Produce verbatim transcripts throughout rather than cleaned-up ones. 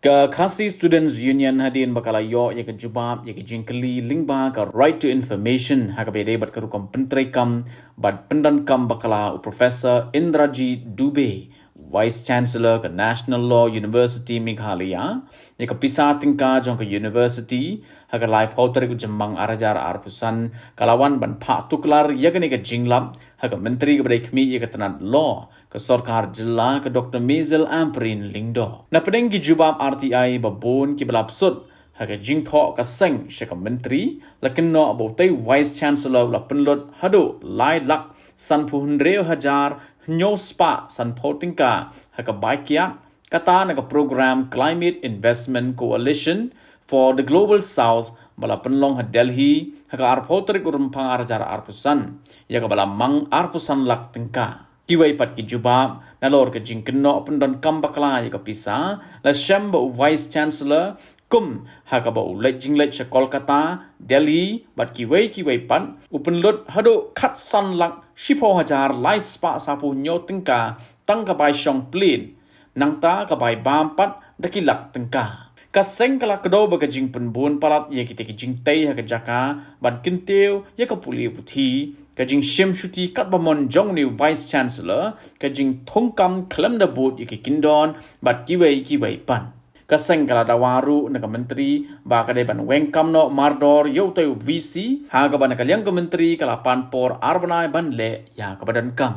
Ka Khasi Students Union hadien ba ka la ïoh ïa ka jubab ïa ka jingkylli lyngba ka Right to Information ha kaba ïadei bad ka rukom pyntreikam bad pyndonkam bakla u Professor Indrajit Dubey, Vice Chancellor ka National Law University Meghalaya, ïa ka pisa tyngka jong ka University ha ka laiphew tarik u Jymmang arhajar arphew san, ka la wan ban phah tuklar ïa kane ka jinglap ha ka Myntri kaba dei khmih ïa ka tnat Law ka Sorkar Jylla, ka Doctor Mazel Ampareen Lyngdoh. Na pdeng ki jubab R T I ba bun kiba la psut ha ka jingthoh ka seng sha ka Myntri, la kynnoh ba utei u Vice Chancellor u la pynlut haduh lai lak sanphew hynriew hajar hynñiew spah sanphew tyngka ha ka bai kiad, kata na ka program Climate Investment Coalition for the Global South ba la pynlong ha Delhi ha ka arphew tarik u Rymphang arhajar arphew san, ïa kaba la mang arphew san lak tyngka. Kiwei pat ki jubab nalor ka jingkynnoh pyndonkam bakla ïa ka pisa, la shem ba u Vice Chancellor kum ha kaba u leit jingleit sha Kolkata, Delhi bad kiwei kiwei pat, u pynlut haduh khatsan lak shiphew hajar lai spah saphew hynñiew tyngka tang ka bai shong plane. Nangta ka bai bam pat da ki lak tyngka. Ka seng ka la kdew ba ka jingpynbun palat ïa kita ki jingtei ha ka jaka ban kyntiew ïa ka pule puthi, ka jingshim shuti katba mon jong une u Vice Chancellor, ka jingthungkam khlem da bud ïa ki kyndon bad kiwei kiwei pat. Ka seng ka la dawa ruh na ka Myntri ba ka dei ban weng kam noh mardor ïa utei u V C, ha kaba na ka liang ka Myntri ka la pan por ar bnai ban leh ïa kaba donkam.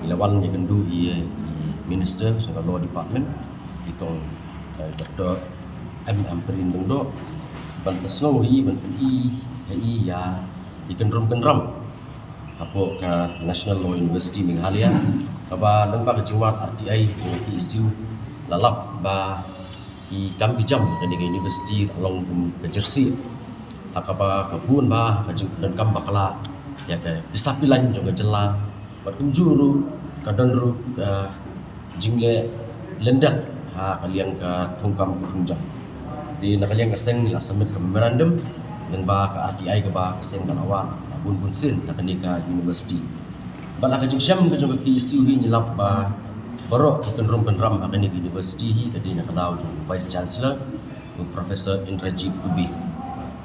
Ngi la wan ïakynduh ïa i Minister jong ka Law Department, i kong, eh, Doctor M Ampareen Lyngdoh, ban pynsngew ïa i, ban pyni ïa i ïa i kynrum kynram hapoh ka National Law University Meghalaya, kaba lyngba ka jingwad R T I jong ka K S U la lap ba ki kam ki jam kane ka university la long kum ka jersey ha kaba ka bun ba ka jingpyndonkam bakla ïa ka pisa pilan jong ka jylla, bad kumjuh ruh ka don ruh ka jingleh lyndet ha ka liang ka thungkam ka thungjam. Te na ka liang ka seng ngi la submit ka memorandum lyngba ka R T I kaba ka seng ka la wad la bun bun sien na kane ka university. Bad ha ka jingshem ka jong ka K S U hi ngi lap ba baroh ki kynrum kynram ha kane ka university hi ka dei na ka daw jong u Vice Chancellor, u Professor Indrajit Dubey.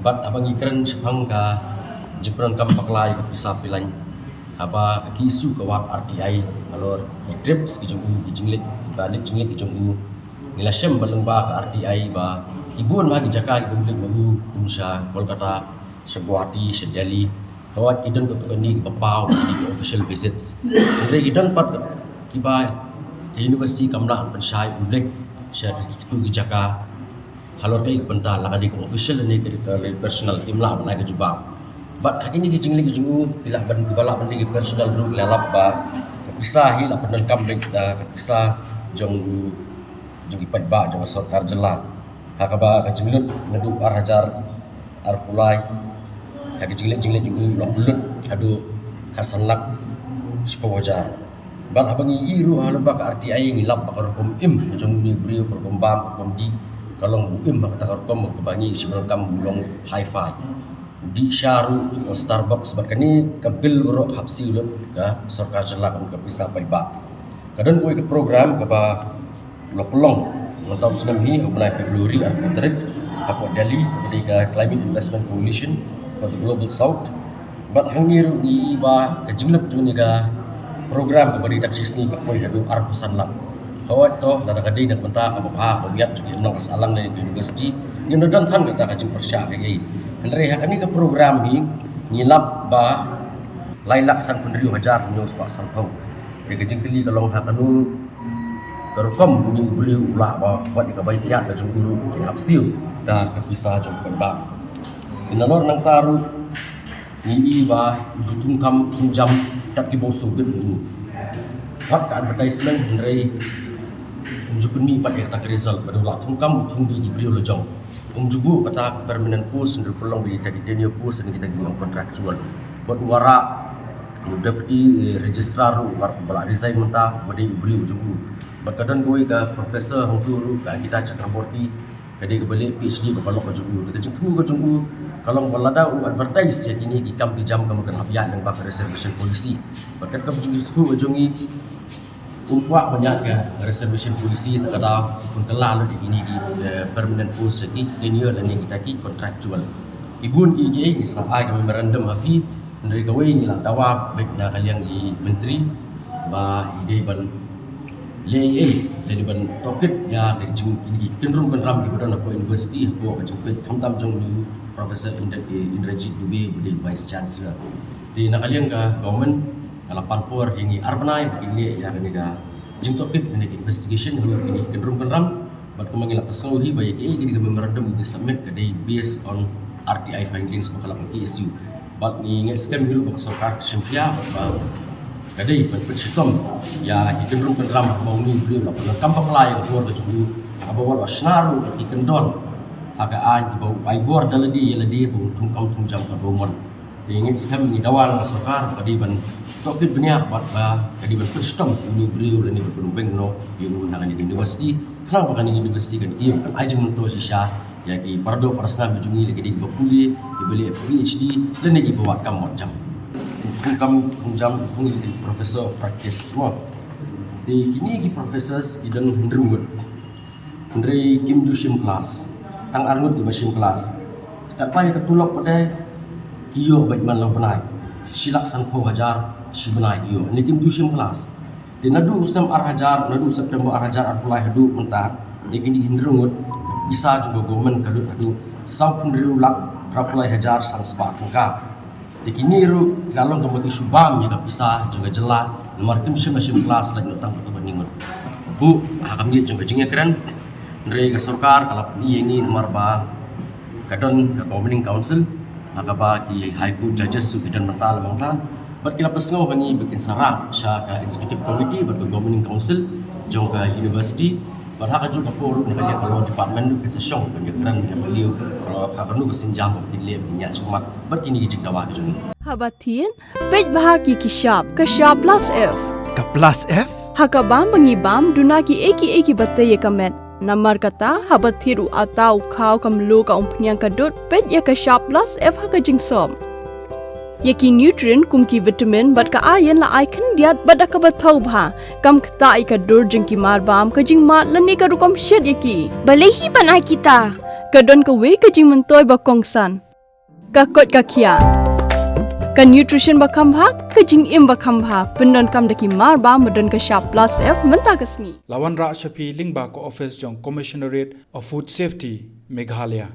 Bad haba ngi kren shaphang ka jingpyndonkam bakla ïa ka pisa pilan, haba ka K S U ka wad R T I halor ki trips ki jong u, ki jingleit, ki ba leit jingleit ki jong u, ngi la shem ba lyngba ka R T I ba ki bun ma ki jaka kiba u leit ma u, kum sha Kolkata, sha Guwahati, sha Delhi. Hooid, ki don katto katne kiba paw ki official visits. Hynrei ki don pat kiba ka university kam lah pynshai u leit sha kito ki jaka halor kaei ka bynta, la ka dei ka official ne ka, ka personal, kim lah ban ai ka jubab. Bad ha kine ki jingleit ki jong u, ki lah ban, kiba lah ban dei ki personal ruh, ki la lap ba ka pisa hi la pyndonkam beit da ka pisa jong u, jong ki paidbah jong ka sorkar jylla. Ha kaba ka jinglut naduh ar hajar arphew lai, ha ka jingleit jingleit jong u la pynlut haduh khatsan lak shiphew hajar. Bad haba ngi ïohi ruh ha lyngba ka R T I ngi lap ba ka rukom im ka jong une u briew, ka rukom bam, ka rukom dih, ka long ba u im ha kata ka rukom kaba ngi shim donkam u long hi-fi. U dih sha ruh ha Starbucks, bad kane ka bill baroh hap siew lut ka sorkar jylla kum ka pisa paidbah. Ka don kawei ka program kaba la pynlong mynta u snem hi ha u bnai February arphew tarik hapoh Delhi, kaba dei ka Climate Investment Coalition for the Global South. Bad hangne ruh ngi ïohi ba ka jinglut jong kane ka program kaba dei da ka shisngi ka poi haduh arphew san lak. Hooid, to lada ka dei na ka bynta kaba bha kaba biang jong ki imlang ka sahlang ne ka university, ngim da don than kata ka jingpyrshah kaei. Hynrei ha kane ka program hi ngi lap ba lai lak sanphew hynriew hajar hynñiew spah sanphew. Te ka jingkylli ka long ha kano ka rukom une u briew u lah ba wat ïa ka bai kiad ka jong u ruh kin hap siew da ka pisa jong u paidbah. Te nalor nangta ruh ngi ïohi ba u ju thungkam thungjam kat kiba u sngewbit u. Wat ka advertisement hynrei um ju pynmih pat ïa kata ka result ba u la thungkam u thung beit ki briew la jong. Um ju buh kata ka permanent post, hynrei pynlong beit kita ki tenure post ne kita ki long contractual. Bad u wanrah u deputy, eh, registrar ruh ba la resign mynta, ba dei u briew jong u. Bad ka don kawei ka professor hangtu ruh, ka Ankita Chakraborty, ka dei kaba leh P H D ba ka lok ka jong u. Te ka jingthmu ka jong u ka long ba lada u advertise ïa kine ki kam ki jam kaba kan hap ïaid lyngba ka reservation policy. Bad kat ka jingthmu ka jong i, Kum kwah ban ïa ka reservation policy ta ka daw pun ka la lut ïa kine ki, eh, permanent post ki tenure lane kita ki contractual. Ki bun ki ki ngi sa ai ka memorandum ha phi, hynrei kawei ngi la dawa bad na ka liang i menteri ba i dei ban leh ei ei lane ban tohkit ïa ka jing kine ki kynrum kynram ki ba don hapoh university hapoh ka jingpeit khamtam jong u Professor Indra, eh, Indrajit Dubey ba dei Vice Chancellor. Te na ka liang ka government ka la pan por ïa ngi ar bnai ba kin leh ïa kane ka jingtohkit kane ka investigation halor kine ki kynrum kynram. Bad kumba ngi la pynsngew hi ba ïa kiei kine ki memorandum ki submit ka dei based on R T I findings ba ka la K S U. Bad ngi ngeit skhem hi ruh ba ka sorkar ka shim khia bad ba ka dei ban pynshitom ïa ki kynrum kynram ba une u briew la pyndonkam bakla ïa ka bor ka jong u, kaba wat la shna ruh ki kyndon ha ka aiñ kiba u ai bor da lade ïa lade ba un thung kam thung jam kaba u mon. Te ngi ngeit skhem, ngi dawa na ka sorkar ba ka dei ban tohkit bniah bad ba ka dei ban pynshitom ïa une u briew lane ban pynbeit noh ïa u na kane ka university. Khnang ba kane ka university kan ïoh kan ai jingmyntoi shisha ïa ki para doh para snam jong ngi, lane ki dei kiba pule, kiba leh PhD lane kiba wad kam wad jam. Thung kam thung jam, thung ïa ki professor of practice mo. Te kine ki professors ki don hynriew ngut. Hynrei kim ju shim klas. Tang ar ngut kiba shim klas. Katba ïa ka tulop pat de ki ïoh beit man la u bnai. Shi lak sanphew hajar shi bnai ki ïoh. Hynrei kim ju shim klas. Te naduh u snem ar hajar, naduh September ar hajar arphew lai haduh mynta, hynrei kine ki hynriew ngut, pisa jong ka government ka lut haduh sawphew hynriew lak phraphew lai hajar san spah tyngka. Te kine ruh ki la long kaba ki shu bam ïa ka pisa jong ka jylla, namar kim shym la shim klas lait noh tang katto katne ngut. Buh ha ka miet jong ka jingïakren, hynrei ka sorkar ka la pyni ïa ngi namar ba ka don ka governing council, ha kaba ki High Court judges ruh ki don mynta la mynta. Bad ki la pynsngew ha ngi ba kin sa rah sha ka executive committee bad ka governing council jong ka university. Bad ha kajuh ka por ruh na ka liang ka law department ruh kin sa shong ban ïakren ïa ka liu ha kano ka sienjam ba kin leh ban ïaid shakhmat bad kine ki jingdawa ki jong ngi. Haba thied, peit bha ki ki shap, ka shap plus F. Ka plus F? Ha ka bam ba ngi bam, duna kiei kiei kiba tei ïa ka met. Namar kata, haba thied u atta, u khaw, ka mluh, ka umphniang, ka dud, peit ïa ka shap plus F ha ka jingsop. Ïa ki nutrient kum ki vitamin bad ka iron la ai khyndiat bad da kaba thaw bha. Kam ktah ïa ka dur jong ki marbam, ka jingmad lane ka rukom shet ïa ki. Balei hi ban ai kita? Ka don kawei ka jingmyntoi ba kongsan. Ka koit ka khiah. Ka nutrition ba kham bha, ka jingim ba kham bha. Pyndonkam da ki marbam ba don ka shap plus F mynta ka sngi. La wanrah sha phi lyngba ka office jong Commissionerate of Food Safety, Meghalaya.